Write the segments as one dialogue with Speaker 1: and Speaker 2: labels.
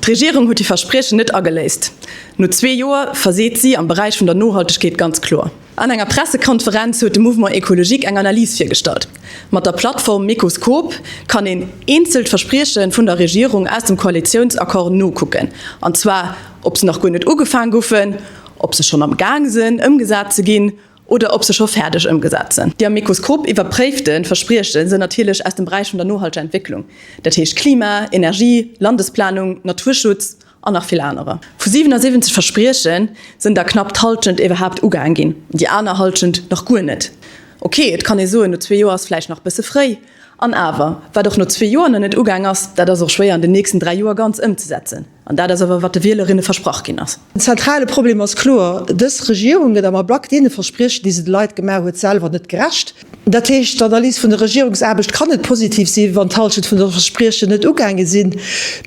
Speaker 1: D'Regierung huet hir Verspriechen net ageléist. No zwee Joer verseet si am Beräich vun der Nohaltegkeet ganz kloer. An enger Pressekonferenz huet de Mouvement Ecologique eng Analys virgestallt. Mat der Plattform Mekoscope kann een eenzel d'Versprieche vun der Regierung aus dem Koalitiounsaccord nokucken. An zwar ob se nach guer net ugefaang goufen, ob se schonn am Gaang sinn ëmgesat ze ginn oder ob se scho fäerdeg ëmgesat sinn. Déi am Mekoscope iwwerpréifte Versprieche sinn natierlech aus dem Beräich vun der nohalteger Entwécklung, dat heescht Klima, Energie, Landesplanung, Naturschutz an nach vill anerer. Vu 77 Versprieche sinn der knapp d'Hallschent iwwerhaapt ugaang ginn, déi aner Hallschent nach guer net. Ok, et kann ee soen, no zwee Joer ass vläicht nach bësse fréi. An awer, wat och no zwee Joer nach net ugaang ass, dat ass och schwéier an den nächsten dräi Joer ganz ëmzesetzen. An dat ass awer, wat de Wielerinne versprach ginn ass.
Speaker 2: Den zentrale Problem ass kloer, Dës Regierung gëtt am Ablack deene Verspriechen, déi se de Leit gemaach huet, selwer net gerecht. Dat heescht, d'Analys vun der Regierungsaarbecht kann net positiv sinn, wann d'Hallschent vun de Verspriechen net ugaange sinn.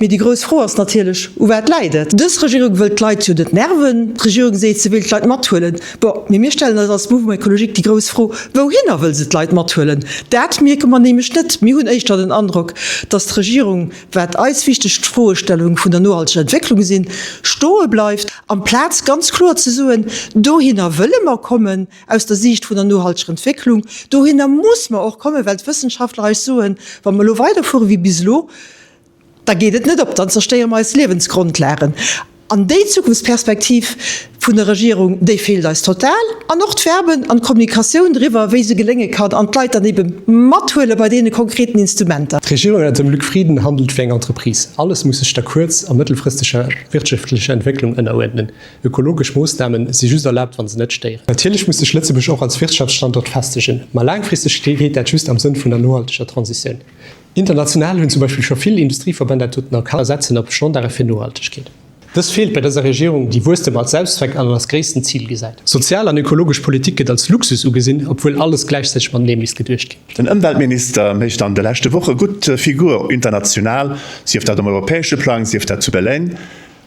Speaker 2: Mee déi grouss Fro ass natierlech, U wat läit et? Dës Regierung wëllt d'Leit jo net nerven. D'Regierung seet, se wéilt d'Leit mathuelen. Bon, mee mir stellen eis als Mouvement Ecologique déi grouss Fro, Wouhinner wëll se d'Leit mathuelen? Dat mierke mer nämlech net. Mir hunn éischter den Androck, datt d'Regierung, wat eis wichteg Froestellung vun der nohalteger Entwécklung sinn, stoe bleift, amplaz ganz kloer ze soen, Dohinner wëlle mer kommen. Aus der Siicht vun der nohalteger Entwécklung, dohinner muss mer och kommen, well d'Wëssenschaftler eis soen, wa mer elo weiderfuere wéi bis elo, da geet et net op, dann zerstéiere mer eis Liewensgrondlagen. An déi Zukunftsperspektiv vun der Regierung, déi feelt eis total. An och d'Verben an d'Kommunikatioun driwwer, wéi se gelénge kann an d'Leit dann ebe mathuele bei deene konkreten Instrumenter.
Speaker 3: D'Regierung ënner dem Luc Frieden handelt wéi eng Entreprise. Alles muss sech der kuerz a mëttelfristeger wirtschaftlecher Entwécklung ënneruerdnen. Ökologesch Moossnamen si just erlaabt, wa se net stéieren. Natierlech muss sech Lëtzebuerg och als Wirtschaftsstandort festegen, ma laangfristeg geet dat just am Sënn vun der nohalteger Transitioun. International hunn zum Beispill scho vill Industrieverbänn dat doten erkannt a setzen op Standarde fir Nohaltegkeet. Dës feelt bei dëser Regierung, déi Wuesstem als Selbstzweck an als gréissten Zil gesäit. Sozial an ökologesch Politik gëtt als Luxus ugesinn, obwuel alles gläichzäiteg matenee misst geduecht ginn.
Speaker 4: Den Ëmweltminister mécht an de leschte Woche gutt Figur international, sief dat um europäesche Plang, sief dat zu Berlin.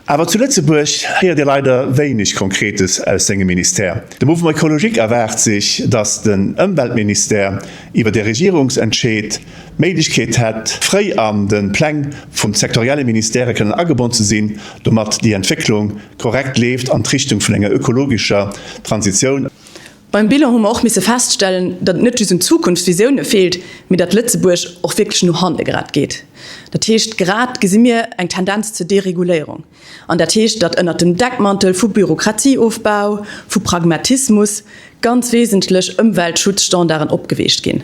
Speaker 4: Awer zu Lëtzebuerg héiert ee leider wéineg Konkretes aus sengem Ministère. De Mouvement Ecologique erwaart sech, datt den Ëmweltministère iwwer e Regierungsentscheed d'Méiglechkeet hätt, fréi an de Pläng vum sektorielle Ministèrë kënnen agebonn ze sinn, domat déi Entwécklung korrekt leeft an d'Richtung vun enger ökologescher Transitioun.
Speaker 1: Beim Bilan hu mer och misse feststellen, datt et net just un Zukunftsvisioune feelt, mee datt Lëtzebuerg och wierklech no hanne grad geet. Dat heescht, grad gesi mir eng Tendenz zur Dereguléierung. An dat heescht, datt ënnert dem Deckmantel vu Bürokratieofbau, vu Pragmatismus ganz wesentlech Ëmweltschutzstandarden opgeweecht ginn.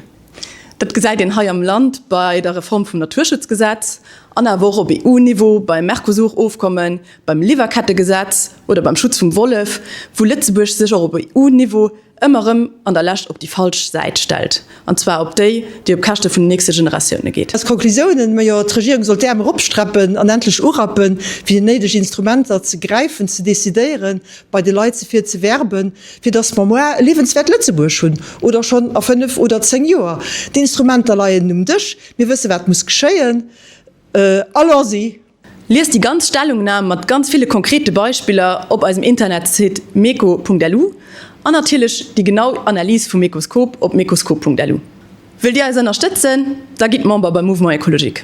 Speaker 1: Dat gesäit een hei am Land bei der Reform vum Naturschutzgesetz an awer och op EU-Niveau beim Mercosur-Ofkommen, beim Liwwerkettegesetz oder beim Schutz vum Wollef, wou Lëtzebuerg sech och op EU-Niveau ëmmer erëm an der Lescht op déi falsch Säit stellt, an zwar op déi, déi op Käschte vun den nächste Generatioune geet.
Speaker 2: Als Konklusiounen, Majo, d'Regierung soll d'Äerm eropsträppen an endlech urappen, fir déi néideg Instrumenter ze gräifen, ze decidéieren, bei de Leit se fir ze werben, fir dass mer moar e liewenswäert Lëtzebuerg hunn, oder schonn a fënnef oder zéng Joer. D'Instrumenter leien um Dësch, mir wësse wat muss geschéien. Allons-y!
Speaker 1: Liest déi ganz Stellungnam mat ganz ville konkrete Beispiller op eisem Internetsite meco.lu an natierlech déi genau Analys vum Mecoskop op mecoskop.lu. Wëllt Dir eis ënnerstëtzen? Da gitt Member beim Mouvement Ecologique.